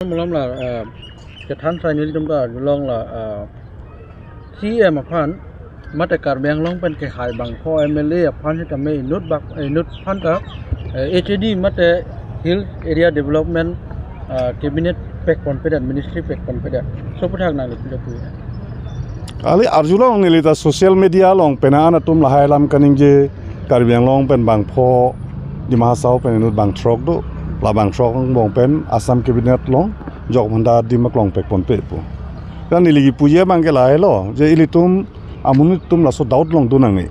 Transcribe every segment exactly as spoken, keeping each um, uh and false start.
Malom la, eh, kethan sai nelitum ta arjulong la, eh, C E M aphan mate Karbi Anglong pen kehai bangpho M L A aphan sitame inut bak, inut aphan ta, eh, H A D mate Hill Area Development, eh, Cabinet pekponpedet, Ministry pekponpedet. So aputhak nangli pilo pu. Kali arjulong neli ta social media along penang atum lahai alam kaningje Karbi Anglong pen bangpho Dima Hasao pen inut bangthrok do. La bangthrok angbong pen Assam Cabinet along jok manda dim aklong pekponpe pu. Kan neli kipuji abangke lahelo, je ilitum amonit atum laso doubt along do nangne.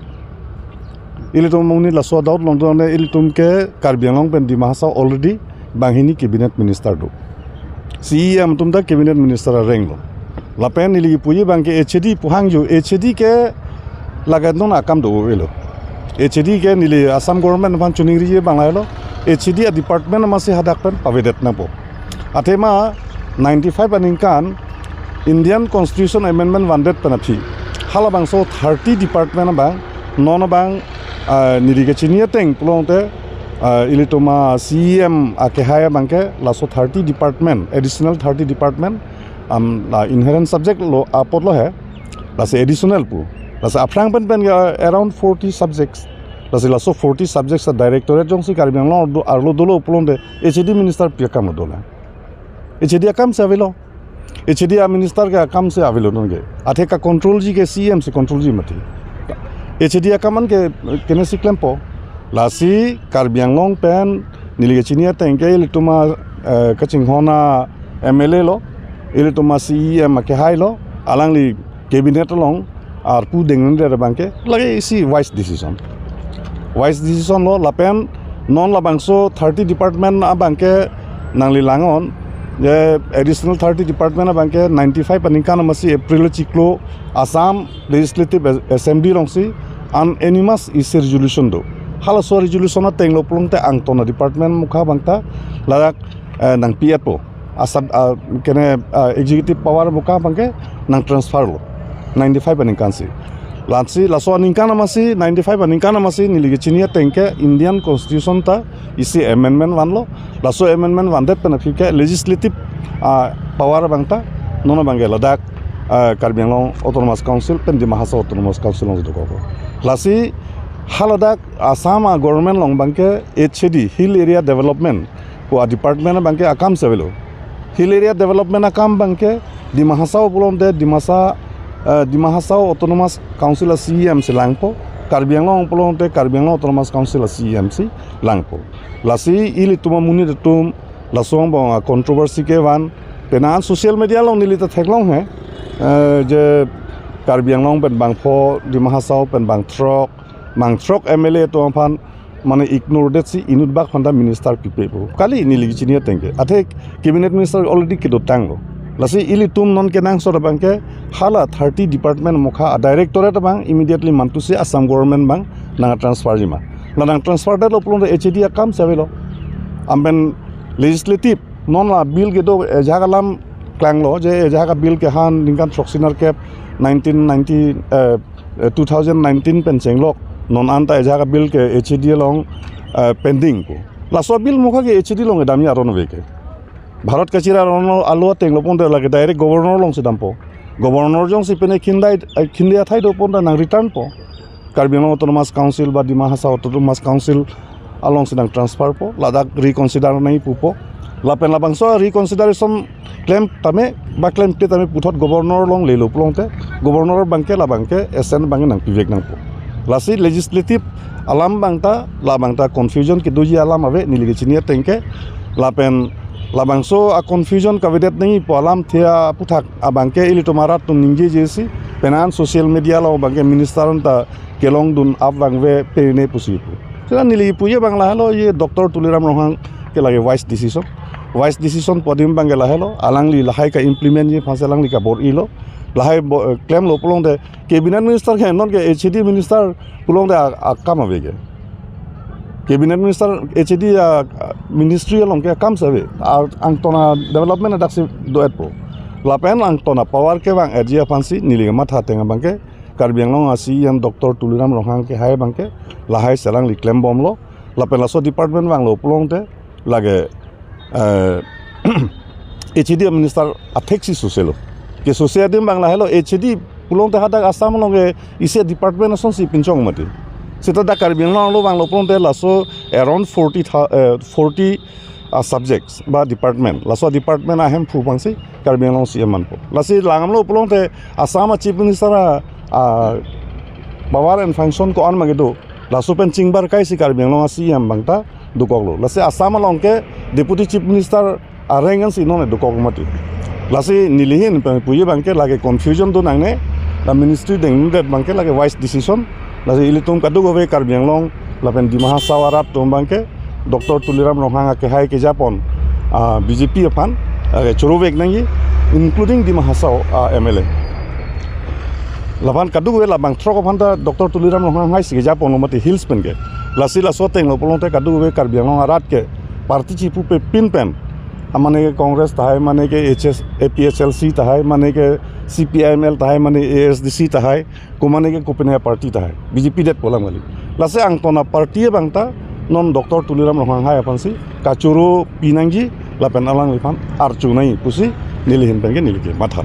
Ilitum amonit laso doubt along do nangne, ilitum ke Karbi Anglong pen Dima Hasao already banghini Cabinet Minister do. C E M atum ta Cabinet Minister areng lo. Lapen neli kipuji abangke H A D pu hangjo, H A D ke lake non akam do-o-e lo. H A D ke neli Assam government aphan chiningriji abang lahelo, H A D a department amatsi hadak pen pavedet nangpo. Athema ninety-five aningkan Indian Constitution Amendment vandet pen aphi halabangso thirty department abang non abang, ah, neli kechini ateng pulote, ah, ilitum a C E M akehai abangke laso thirty department, additional thirty department, am, la inherent subject lo apot lo he, lasi additional pu. Lasi aphrang pen pen ke around forty subjects. Lasi laso forty subjects a directorate jongsi Karbi Anglong arlo dolo pulote H A D minister pi akam lo dolang? H A D akam si avelo. H A D a minister ke akam si avelo nonke. Athe ka control ji ke C E M si control ji mati. H A D akam an ke kene si klempo. Lasi Karbi Anglong pen neli kechini ateng ke ilitum a, eh, kachinghon a M L A lo, ilitum a C E M akehai lo, alangli cabinet along arpu dengdunde abangke lake isi wise decision. Wise decision lo lapen non labangso thirty department abangke nangli langnon, je additional thirty department abangke ninety-five aningkan amatsi April chiklo Assam Legislative As-, Assembly alongsi unanimous isi resolution do. Halaso resolution ateng lo pulote angton a department mukha abangta ladak, eh, nangpi-etpo. Asap, ah, kene, ah, executive power mukha abangke nang transfer lo ninety-five aningkan si. Lasi laso aningkan amatsi, ninety-five aningkan amatsi neli kechini ateng ke Indian Constitution ta isi amendment vanlo. Laso amendment vandet pen aphi ke legislative, ah, power abangta non abangke ladak, ah, Karbi Anglong Autonomous Council pen Dima Hasao Autonomous Council along dokok. Lasi haladak Assam a government along abangke H A D, Hill Area Development pu a department abangke akam si avelo. Hill Area Development akam abangke Dima Hasao pulote Dimasa, eh, Dima Hasao Autonomous Council a C E M si langpo, Karbi Anglong pulote Karbi Anglong Autonomous Council a C E M si langpo. Lasi ilitum amonit atum laso angbong a controversy kevan, penang social media along neli ta theklong he, eh, je Karbi Anglong pen bangpho, Dima Hasao pen bangthrok, bangthrok M L A atum aphan mane ignore det si inut bak aphan ta minister pipe pu. Kali neli kechini ateng ke. Athe cabinet minister already kedotanglo. Lasi ilitum non kenangsot abangke hala thirty department mukha a directorate abang immediately mantusi Assam government abang nang transfer jima. La nang transfer detlo pulote H A D akam si avelo. Anpen legislative non la bill kedo ejak alam klanglo je ejak a bill kehan ningkan throksi nerkep nineteen ninety, eh, eh, two thousand nineteen pen chenglok non anta ejak a bill ke H A D along, eh, pending pu. Laso bill mukha ke H A D along kedamji aron ave ke. Bharat kachiri aron alo ateng lo pulote lake direct governor alongsi dampo. Governor jongsi pine khindai, eh, khinde athai do pulote nang return po. Karbi Anglong Autonomous Council ba Dima Hasao Autonomous Council alongsi nang transfer po, ladak reconsider nangji pupo. Lapen labangso reconsideration klem tame ba klemkle tame puthot governor along lelo pulote, governor abangke labangke assent abangke nangpivek nangpo. Lasi legislative alam abangta, labangta confusion kedoji alam ave neli kechini ateng ke, lapen labangso a confusion kavedet nangji pu alamthe aputhak abangke ilitum arat atum ningjejesi penang social media along abangke minister anta kelongdun ap vangve pene pusi pu. Seta neli puji abang lahelo, ye Doctor Tuliram Ronghang ke lake wise decision. Wise decision pu adim abangke lahelo, alangli lahai ka implement ji aphansi alangli kabor-ilo. Lahai bo-, eh, klemlo pulote cabinet minister ke non ke H A D minister pulote a-, akam ave ke. Cabinet minister H A D a, a, ministry along ke akam si ave. A, angton a development adak si do-etpo. Lapen angton a power kevang-etji aphansi neli kematha ateng abangke Karbi Anglong a C E M Doctor Tuliram Ronghang kehai abangke lahai si alangli klembomlo. Lapen laso department vanglo pulote lake, eh, H A D minister athek si soselo. Ke sose adim abang lahelo, H A D pulote hadak Assam along ke isi department asonsi pinchong mati. Seta dak Karbi Anglong along abang lo pulote laso around forty tha-, eh, forty, ah, subjects ba department. Laso department ahemphu abangsi Karbi Anglong si emanpo. Lasi langdamlo pulote Assam a Chief Minister a, ah, power and function ko-an ma kedo, laso pen chingbar kaisi Karbi Anglong a C E M abang ta dokoklo. Lasi Assam along ke Deputy Chief Minister areng ansi non dokok mati. Lasi nelihin pen puji abang ke lake confusion do nangne, la ministry dengdet abang ke lake wise decision. Lasi ilitum kadokave Karbi Anglong lapen Dima Hasao arat atum abang ke Doctor Tuliram Ronghang akehai kejapon, ah, B J P aphan, ah, choro vek nangji, including Dima Hasao, ah, M L A. Lapen kadokave labang throk aphan ta Doctor Tuliram Ronghang hai si kejapon lo mati hills pen ke. Lasi laso ateng lo pulote kadokave Karbi Anglong arat ke party chipupe pin pen, ah, mane ke Congress tahai, mane ke H S, A P H L C tahai, mane ke C P I M L tahai, mane A S D C tahai, ko mane ke kopine party tahai, B J P det pu alam kali. Lasi angton a party abang ta non Doctor Tuliram Ronghang hai aphansi kachoro pinangji lapen alangliphan arju nangji pusi nelihin pen ke neli kematha.